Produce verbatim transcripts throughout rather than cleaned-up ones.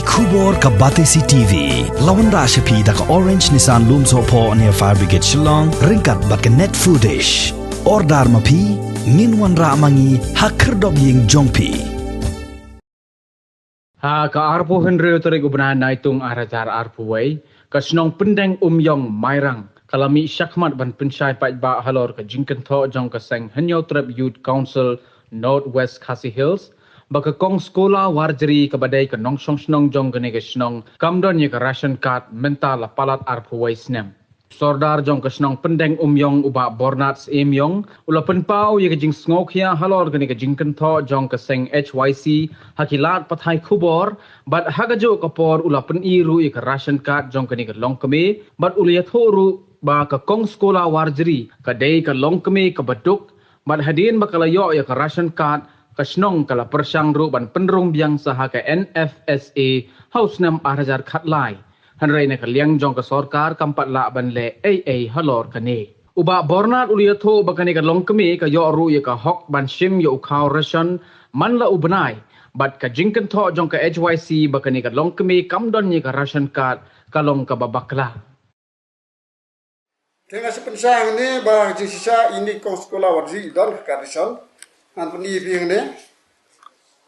Khubor ka Batesi T V la wanrah sha phi da ka Orange Nissan Lumsohphoh near Fire Brigade Shillong ryngkat bad ka Net Foodish. Order ma phi, ngin wanrah ma ngi ha khyrdop ïing jong phi. Ha ka arphew hynriew tarik u bnai Naitung ar hajar arphew wei, ka shnong Pyndeng Umïong Mairang ka la mih shakhmat ban pynshai paidbah halor ka jingkynthoh jong ka seng Hynñiewtrep Youth Council North West Khasi Hills ba ka Kong Skola Warjri kaba dei ka nongshong shnong jong kane ka shnong kam don ïa ka ration card mynta la palat arphew wei snem. Sordar jong ka shnong Pyndeng Umïong u Bah Bornat Syiemiong u la pynpaw ïa ka jingsngewkhia halor kane ka jingkynthoh jong ka seng H Y C ha ki lad pathai khubor, bad ha kajuh ka por u la pyni ruh ïa ka ration card jong kane ka longkmie, bad u la ïathuh ruh ba ka Kong Skola Warjri ka dei ka longkmie kaba duk, bad hadien ba ka la ïoh ïa ka ration card, ka shnong ka la pyrshang ruh ban pynrung biang sa ha ka N F S A ha u snem ar hajar khatlai. Hynrei na ka liang jong ka sorkar kam pat lah ban leh ei ei halor kane. U Bah Bornat u la ïathuh ba kane ka longkmie ka ïoh ruh ïa ka hok ban shim ïa u khaw ration man la u bnai, bad ka jingkynthoh jong ka H Y C ba kane ka longkmie kam don ïa ka ration card ka long kaba bakla. Te nga shu pynshai hangne ba jingshisha ine i Kong Skola Warjri i don ka card ration. Ngan pyni ïa phi hangne.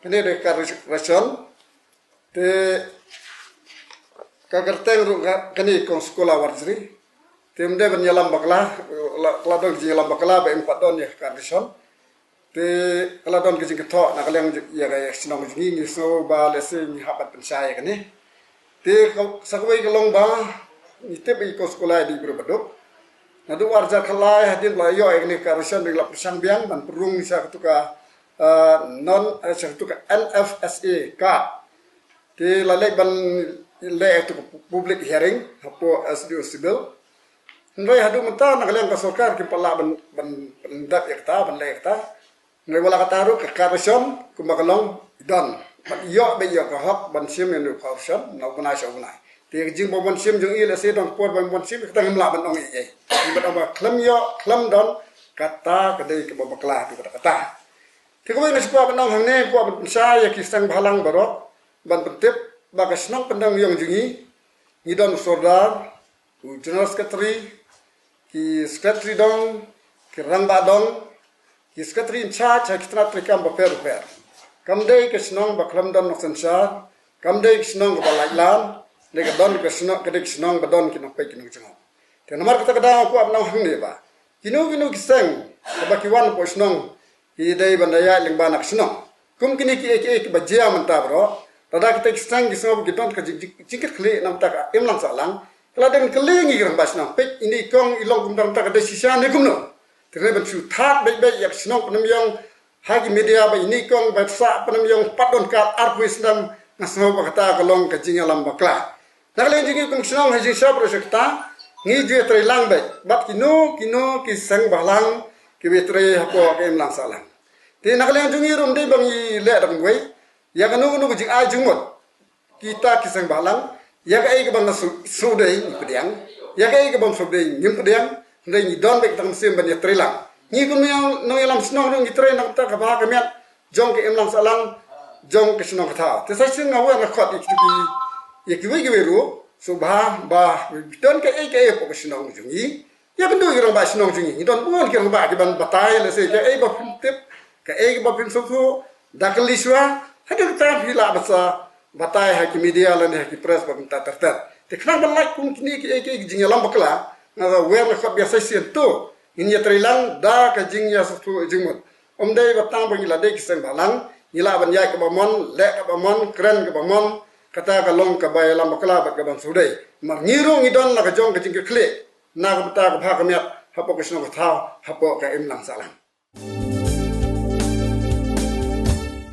Kane dei ka card ration. Te ka kyrteng ruh ka, kane i Kong Skola Warjri. Te ym dei ban ïalam bakla, la, la don jingïalam bakla ba im pat don ïa ka card ration. Te ka la don ka jingkynthoh na ka liang ïa ka shnong jong ngi, ngi sngew ba lehse ngi hap ban pynshai ïa kane. Te ka, sa kawei ka long ba ngi tip ba i Kong Skola i dei i briew ba duk. Naduh ar hajar khatlai hadien ba la ïoh ïa kane ka card ration ba la pyrshang biang ban pynrung sha katu ka, ah, non, eh, sha katu ka N F S A card. Te la leit ban leh ïa katu ka public hearing hapoh S D O Civil. Hynrei haduh mynta na ka liang ka sorkar kim pat lah ban, ban, ban dap ïa kata, ban leh ïa kata. Hynrei wat la katta ruh ka card ration kumba ka long i don. Bad ïoh beit ïoh ka hok ban shim ïa une u card ration na u bnai sha u bnai. Te ka jingbym shim jong i lehse don ka por ban shim, kata ngim lah ban ong ei ei. Ngi bad ong ba khlem ïoh, khlem don, kata ka dei kaba bakla haduh katta katta. Te kawei nga shu kwah ban ong hangne, kwah ban pynshai ïa ki seng bhalang baroh ban pyntip ba ka shnong Pyndeng Umïong jong ngi, ngi don u sordar, u general secretary, ki secretary dong, ki rangbah dong, ki secretary in charge ha ki tnat treikam bapher bapher. Kam dei ka shnong ba khlem don nongsynshar, kam dei ka shnong kaba laitlan, dei ka don ka shnong, ka dei ka shnong ba don ki nongpeit ki nongjngoh. Te namar kata ka daw nga kwah ban ong hangne ba kino kino ki seng kaba ki wan hapoh shnong ki dei ban da ïaid lyngba na ka shnong. Kum kine kiei kiei kiba jia mynta baroh, lada kita ki seng ki sngew ba ki don ka jing, jing, jingkitkhlieh na bynta ka imlang sahlang, ka la dang kylli ngi ki rangbah shnong, peit ine i kong i long kumta kumta, ka dei shisha ne kumno. Te kane ban shu thad beit beit ïa ka shnong Pyndeng Umïong ha ki media ba ine i kong ba sah Pyndeng Umïong pat don card arphew snem, nga sngew ba kata ka long ka jingïalam bakla. Na ka liang jong ngi kum shnong ha jingshisha baroh shi katta, ngi ju ïatreilang beit bad kino kino ki seng bhalang kiba ïatrei hapoh ka imlang sahlang. Te na ka liang jong ngi ruh ym dei ba ngi leh da kumwei, ïa kano kano ka jingai jingmut kita ki seng bhalang, ïa kaei kaba nga shu, shu dei ngi pdiang, ïa kaei kaba ym shu dei ngim pdiang. Hynrei ngi don beit ka tang mynsiem ban ïatreilang. Ngi kum nongïalam shnong ruh ngi trei na ka bynta ka bha ka miat jong ka imlang sahlang jong ka shnong ka thaw. Te sa shisien nga wer nga khot ïa ki, ïa kiwei kiwei ruh, sngewbha ba don kaei kaei hapoh ka shnong jong ngi, ïakynduh ïa ki rangbah shnong jong ngi. Ngi don bun ki rangbah kiban batai, lehse kaei ba phin tip, kaei ba phin sngewthuh, da kylli shuwa. Hadien kata phi lah ban sa batai ha ki media lane ha ki press ba mynta ter ter. Te khnang ban lait kum kine kiei kiei ki jingïalam bakla, nga wer nga khot ba sa shisien to ngin ïatreilang da ka jingïasngewthuh jingmut. Ym dei ba tang ba ngi la dei ki seng bhalang ngi lah ban ïaid kaba mon, leh kaba mon, kren kaba mon, kata ka long kaba ïalam bakla bad kaba ym sngewdei. Namar ngi ruh ngi don la ka jong ka jingkitkhlieh na ka bynta ka bha ka miat hapoh ka shnong ka thaw, hapoh ka imlang sahlang.